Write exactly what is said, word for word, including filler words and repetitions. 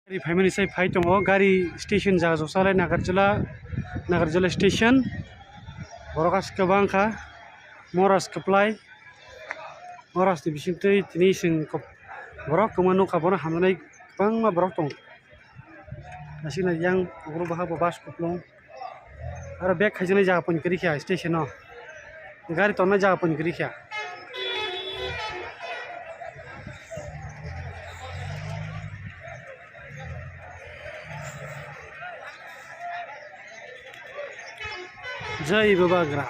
Gari phaimani sai phai tongo, gari station jaga joksa lai Nagarjula, Nagarjula station. Borok as kwbang kha, moras kwplai, moras ni bisingtwi tini chwng kok-, borok kwma nukha, bono hamjaknai kwbangma borok tongo. Aswkno yang ugruk baha bo bus kupulung. Aro bag khaijaknai jaga pono kwrwi kha station o. Gari tongnai jaga pono kwrwi kha. Jai Babagra.